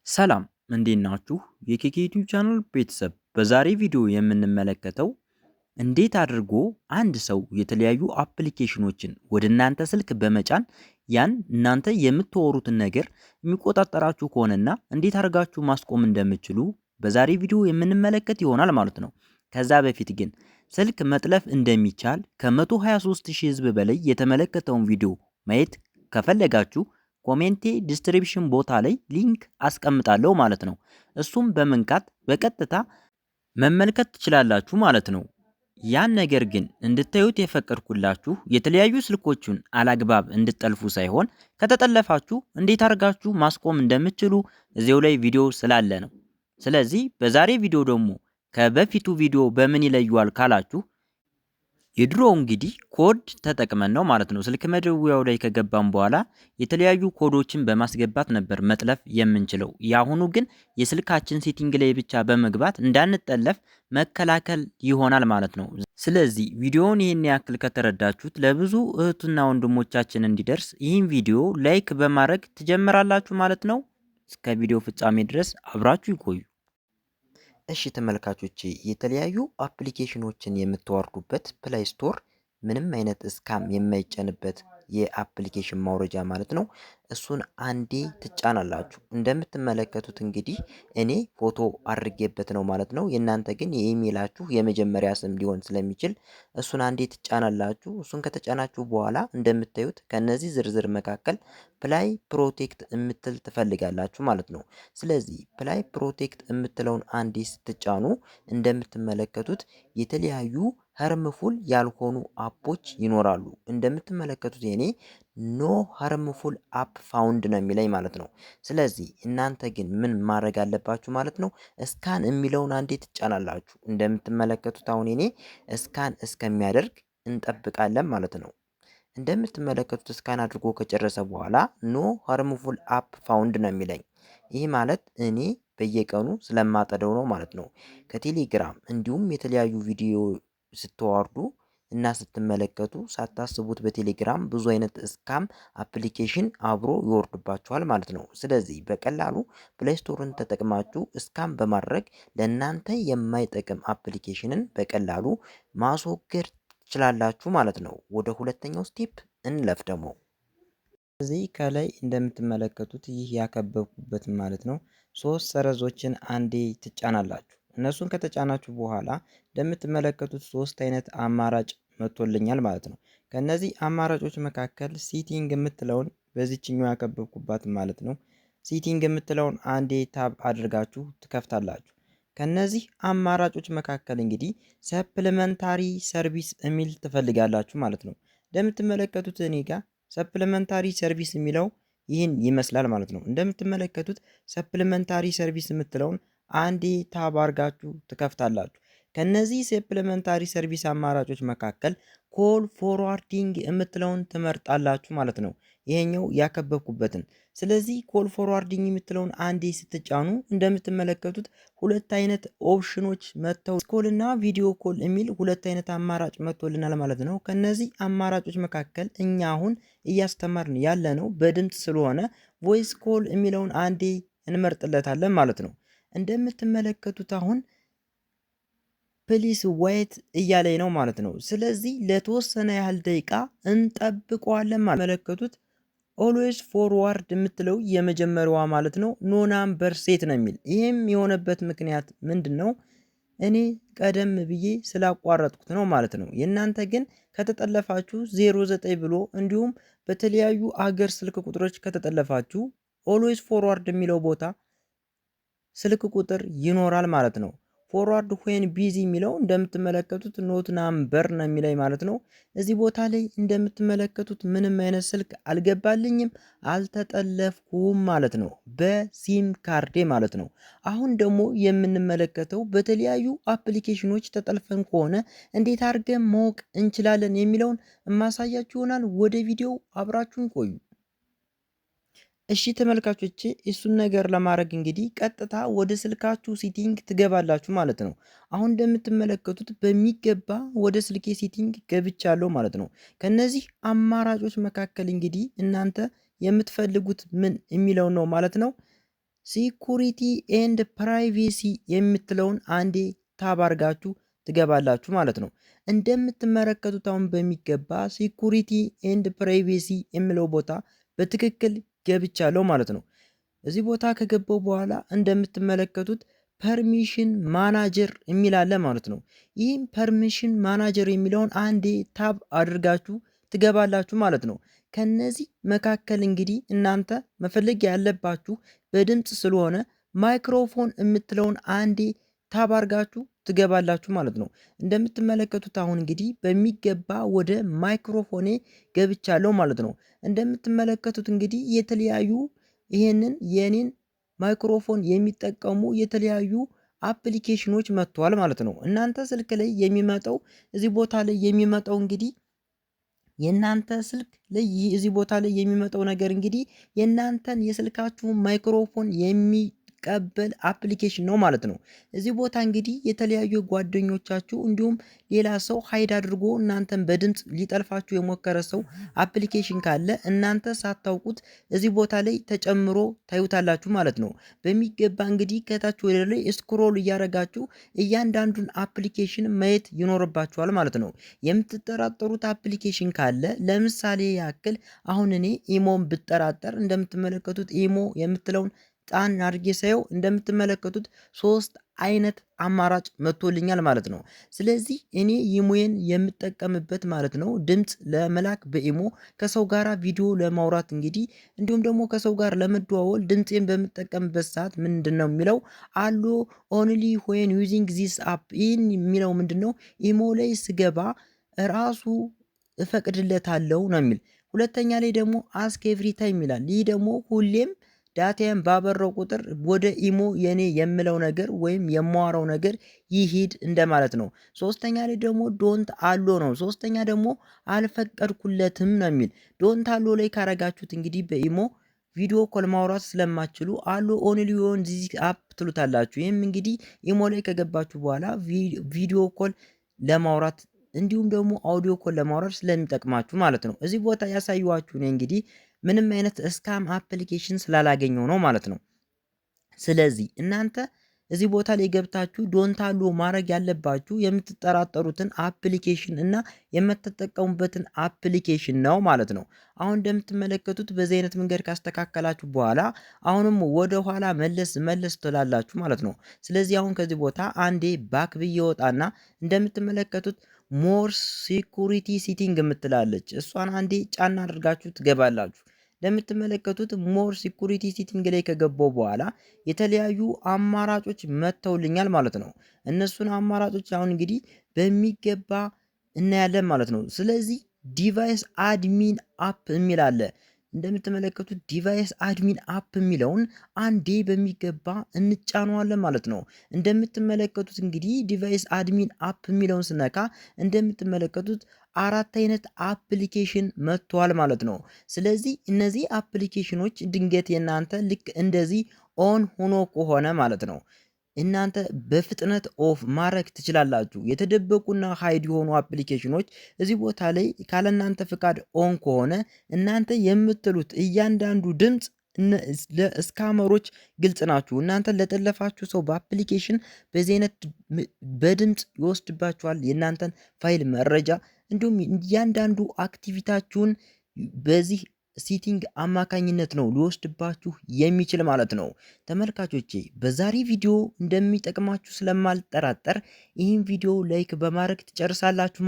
ሰላም፣ እንዴት ናችሁ? የኬኬ ዩቲዩብ ቻናል ቤተሰብ፣ በዛሬ ቪዲዮ የምንመለከተው እንዴት አድርጎ አንድ ሰው የተለያዩ application ኖችን ወደ እናንተ ስልክ በመጫን ያን እናንተ የምታወሩትን ነገር የሚቆጣጠራችሁ ከሆነና እንዴት አድርጋችሁ ማስቆም እንደምትችሉ በዛሬ ቪዲዮ የምንመለከት ይሆናል ማለት ነው። ከዛ በፊት ግን ስልክ መጥለፍ እንደሚቻል ከ123 ሺህ ህዝብ በላይ የተመለከተውን ቪዲዮ ማየት ከፈለጋችሁ comment description ቦታ ላይ link አስቀምጣለሁ ማለት ነው። እሱም በመንካት በቀጥታ መመልከት ትችላላችሁ ማለት ነው። ያን ነገር ግን እንድታዩት የፈቀድኩላችሁ የተለያዩ ስልኮችን አላግባብ እንድጠልፉ ሳይሆን ከተጠለፋችሁ እንዴት አድርጋችሁ ማስቆም እንደምትችሉ እዚው ላይ ቪዲዮ ስላለ ነው። ስለዚህ በዛሬ ቪዲዮ ደግሞ ከበፊቱ ቪዲዮ በምን ይለዩዋል ካላችሁ፣ የድሮ እንግዲህ ኮድ ተጠቅመን ነው ማለት ነው። ስልክ መደወያው ላይ ከገባን በኋላ የተለያዩ ኮዶችን በማስገባት ነበር መጥለፍ የምንችለው። የአሁኑ ግን የስልካችን setting ላይ ብቻ በመግባት እንዳንጠለፍ መከላከል ይሆናል ማለት ነው። ስለዚህ ቪዲዮውን ይህን ያክል ከተረዳችሁት ለብዙ እህትና ወንድሞቻችን እንዲደርስ ይህን ቪዲዮ like በማድረግ ትጀምራላችሁ ማለት ነው። እስከ ቪዲዮ ፍጻሜ ድረስ አብራችሁ ይቆዩ። እሺ ተመልካቾቼ፣ የተለያዩ application ኖችን የምታወርዱበት Play Store፣ ምንም አይነት scam የማይጫንበት የ application ማውረጃ ማለት ነው። እሱን አንዴ ትጫናላችሁ። እንደምትመለከቱት እንግዲህ እኔ ፎቶ አድርጌበት ነው ማለት ነው። የእናንተ ግን የኢሜይላችሁ የመጀመሪያ ስም ሊሆን ስለሚችል እሱን አንዴ ትጫናላችሁ። እሱን ከተጫናችሁ በኋላ እንደምታዩት ከነዚህ ዝርዝር መካከል Play Protect የምትል ትፈልጋላችሁ ማለት ነው። ስለዚህ Play Protect የምትለውን አንዴ ስትጫኑ እንደምትመለከቱት የተለያዩ harmful ያልሆኑ app ኦች ይኖራሉ። እንደምትመለከቱት የኔ "no harmful app found" ነው የሚለኝ ማለት ነው። ስለዚህ እናንተ ግን ምን ማድረግ አለባችሁ ማለት ነው? Scan የሚለውን አንዴ ትጫናላችሁ። እንደምትመለከቱት አሁን እኔ scan እስከሚያደርግ እንጠብቃለን ማለት ነው። እንደምትመለከቱት scan አድርጎ ከጨረሰ በኋላ "no harmful app found" ነው የሚለኝ። ይህ ማለት እኔ በየቀኑ ስለማጸዳው ነው ማለት ነው። ከቴሌግራም እንዲሁም የተለያዩ ቪዲዮ ስታወርዱ እና ስትመለከቱ ሳታስቡት በቴሌግራም ብዙ አይነት scam application አብሮ ይወርድባችኋል ማለት ነው። ስለዚህ በቀላሉ Play Store ን ተጠቅማችሁ scan በማድረግ ለእናንተ የማይጠቅም application ን በቀላሉ ማስወገድ ትችላላችሁ ማለት ነው። ወደ ሁለተኛው step እንለፍ ደግሞ። እዚህ ከላይ እንደምትመለከቱት ይህ ያከበብኩበት ማለት ነው፣ ሶስት ሰረዞችን አንዴ ትጫናላችሁ። እነሱን ከተጫናችሁ በኋላ እንደምትመለከቱት ሶስት አይነት አማራጭ መጥቶልኛል ማለት ነው። ከነዚህ አማራጮች መካከል setting የምትለውን፣ በዚችኛው ያከበብኩባት ማለት ነው፣ setting የምትለውን አንዴ tap አድርጋችሁ ትከፍታላችሁ። ከነዚህ አማራጮች መካከል እንግዲህ supplementary service የሚል ትፈልጋላችሁ ማለት ነው። እንደምትመለከቱት እኔ ጋር supplementary service የሚለው ይህን ይመስላል ማለት ነው። እንደምትመለከቱት supplementary service የምትለውን አንዴ tap አድርጋችሁ ትከፍታላችሁ። ከነዚህ supplementary service አማራጮች መካከል call forwarding የምትለውን ትመርጣላችሁ ማለት ነው። ይሄኛው ያከበብኩበትን። ስለዚህ call forwarding የምትለውን አንዴ ስትጫኑ እንደምትመለከቱት ሁለት አይነት option ኖች መጥተው call እና video call የሚል ሁለት አይነት አማራጭ መጥቶልናል ማለት ነው። ከነዚህ አማራጮች መካከል እኛ አሁን እያስተማርን ያለነው በድምፅ ስለሆነ voice call የሚለውን አንዴ እንመርጥለታለን ማለት ነው። እንደምትመለከቱት አሁን "please wait" እያለኝ ነው ማለት ነው። ስለዚህ ለተወሰነ ያህል ደቂቃ እንጠብቀዋለን ማለት መለከቱት always forward የምትለው የመጀመሪያዋ ማለት ነው፣ no number set ነው የሚል። ይህም የሆነበት ምክንያት ምንድን ነው? እኔ ቀደም ብዬ ስላቋረጥኩት ነው ማለት ነው። የእናንተ ግን ከተጠለፋችሁ 09 ብሎ እንዲሁም በተለያዩ አገር ስልክ ቁጥሮች ከተጠለፋችሁ always forward የሚለው ቦታ ስልክ ቁጥር ይኖራል ማለት ነው። Forward when busy የሚለው እንደምትመለከቱት not number ነው የሚለኝ ማለት ነው። እዚህ ቦታ ላይ እንደምትመለከቱት ምንም አይነት ስልክ አልገባልኝም፣ አልተጠለፍኩም ማለት ነው፣ በሲም ካርዴ ማለት ነው። አሁን ደግሞ የምንመለከተው በተለያዩ application ኖች ተጠልፈን ከሆነ እንዴት አድርገን ማወቅ እንችላለን የሚለውን እማሳያችሁ ይሆናል። ወደ ቪዲዮው አብራችሁን ቆዩ። እሺ ተመልካቾቼ፣ እሱን ነገር ለማድረግ እንግዲህ ቀጥታ ወደ ስልካችሁ setting ትገባላችሁ ማለት ነው። አሁን እንደምትመለከቱት በሚገባ ወደ ስልኬ setting ገብቻለሁ ማለት ነው። ከነዚህ አማራጮች መካከል እንግዲህ እናንተ የምትፈልጉት ምን የሚለው ነው ማለት ነው። Security and privacy የምትለውን አንዴ tap አርጋችሁ ትገባላችሁ ማለት ነው። እንደምትመለከቱት አሁን በሚገባ security and privacy የሚለው ቦታ በትክክል ገብቻለሁ ማለት ነው። እዚህ ቦታ ከገባው በኋላ እንደምትመለከቱት permission manager የሚል አለ ማለት ነው። ይህም permission manager የሚለውን አንዴ tap አድርጋችሁ ትገባላችሁ ማለት ነው። ከነዚህ መካከል እንግዲህ እናንተ መፈለግ ያለባችሁ በድምፅ ስለሆነ ማይክሮፎን የምትለውን አንዴ tap አድርጋችሁ ትገባላችሁ ማለት ነው። እንደምትመለከቱት አሁን እንግዲህ በሚገባ ወደ ማይክሮፎኔ ገብቻለሁ ማለት ነው። እንደምትመለከቱት እንግዲህ የተለያዩ ይሄንን የኔን ማይክሮፎን የሚጠቀሙ የተለያዩ application ኖች መጥተዋል ማለት ነው። እናንተ ስልክ ላይ የሚመጣው እዚህ ቦታ ላይ የሚመጣው እንግዲህ የእናንተ ስልክ ላይ እዚህ ቦታ ላይ የሚመጣው ነገር እንግዲህ የእናንተን የስልካችሁን ማይክሮፎን የሚቀበል application ነው ማለት ነው። እዚህ ቦታ እንግዲህ የተለያዩ ጓደኞቻችሁ እንዲሁም ሌላ ሰው hide አድርጎ እናንተን በድምፅ ሊጠልፋችሁ የሞከረ ሰው application ካለ እናንተ ሳታውቁት እዚህ ቦታ ላይ ተጨምሮ ታዩታላችሁ ማለት ነው። በሚገባ እንግዲህ ከታች ወደ ላይ scroll እያደረጋችሁ እያንዳንዱን application ማየት ይኖርባችኋል ማለት ነው። የምትጠራጠሩት application ካለ ለምሳሌ ያክል አሁን እኔ ኢሞን ብጠራጠር እንደምትመለከቱት ኢሞ የምትለውን ጫን አድርጌ ሳየው እንደምትመለከቱት 3 አይነት አማራጭ መጥቶልኛል ማለት ነው። ስለዚህ እኔ ኢሞዬን የምጠቀምበት ማለት ነው ድምጽ ለመላክ በኢሞ ከሰው ጋራ ቪዲዮ ለማውራት እንግዲህ እንዲሁም ደግሞ ከሰው ጋር ለመደዋወል ድምጼን በምጠቀምበት ሰዓት ምንድነው የሚለው allow only when using this app ይህን የሚለው ምንድነው ኢሞ ላይ ስገባ ራሱ እፈቅድለታለሁ ነው የሚል። ሁለተኛ ላይ ደግሞ ask every time ይላል። ይህ ደግሞ ሁሌም data ዬን ባበራው ቁጥር ወደ ኢሞ የኔ የምለው ነገር ወይም የማወራው ነገር ይሂድ እንደማለት ነው። ሶስተኛ ላይ ደግሞ don't allow ነው። ሶስተኛ ደግሞ አልፈቀድኩለትም ነው የሚል። Don't allow ላይ ካረጋችሁት እንግዲህ በኢሞ video call ማውራት ስለማትችሉ allow only on this app ትሉታላችሁ። ይህም እንግዲህ ኢሞ ላይ ከገባችሁ በኋላ video call ለማውራት እንዲሁም ደግሞ audio call ለማውራት ስለሚጠቅማችሁ ማለት ነው። እዚህ ቦታ ያሳየኋችሁ እኔ እንግዲህ ምንም አይነት scam application ስላላገኘው ነው ማለት ነው። ስለዚህ እናንተ እዚህ ቦታ ላይ ገብታችሁ don't allow ማድረግ ያለባችሁ የምትጠራጠሩትን application እና የምትጠቀሙበትን application ነው ማለት ነው። አሁን እንደምትመለከቱት በዚህ አይነት መንገድ ካስተካከላችሁ በኋላ አሁንም ወደ ኋላ መለስ መለስ ትላላችሁ ማለት ነው። ስለዚህ አሁን ከዚህ ቦታ አንዴ back ብዬ ወጣና እንደምትመለከቱት more security setting የምትላለች እሷን አንዴ ጫና አድርጋችሁ ትገባላችሁ። እንደምትመለከቱት more security setting ላይ ከገባው በኋላ የተለያዩ አማራጮች መጥተውልኛል ማለት ነው። እነሱን አማራጮች አሁን እንግዲህ በሚገባ እናያለን ማለት ነው። ስለዚህ device admin app የሚል አለ። እንደምትመለከቱት device admin app የሚለውን አንዴ በሚገባ እንጫነዋለን ማለት ነው። እንደምትመለከቱት እንግዲህ device admin app የሚለውን ስነካ እንደምትመለከቱት 4 አይነት application መጥቷል ማለት ነው። ስለዚህ እነዚህ application ኖች ድንገት የናንተ ልክ እንደዚህ on ሆኖ ከሆነ ማለት ነው እናንተ በፍጥነት off ማድረግ ትችላላችሁ። የተደበቁና hide የሆኑ application ኖች እዚህ ቦታ ላይ ካለእናንተ ፍቃድ on ከሆነ እናንተ የምትሉት እያንዳንዱ ድምጽ ለ scammer ኦች ግልጽ ናችሁ። እናንተ ለጠለፋችሁ ሰው በ application በዚህ አይነት በድምጽ ይወስድባችኋል የእናንተን ፋይል መረጃ እንዲሁም እያንዳንዱ activity ያችሁን በዚህ setting አማካኝነት ነው ሊወስድባችሁ የሚችል ማለት ነው። ተመልካቾቼ በዛሬ ቪዲዮ እንደሚጠቅማችሁ ስለማልጠራጠር ይህን ቪዲዮ like በማድረግ ትጨርሳላችሁ።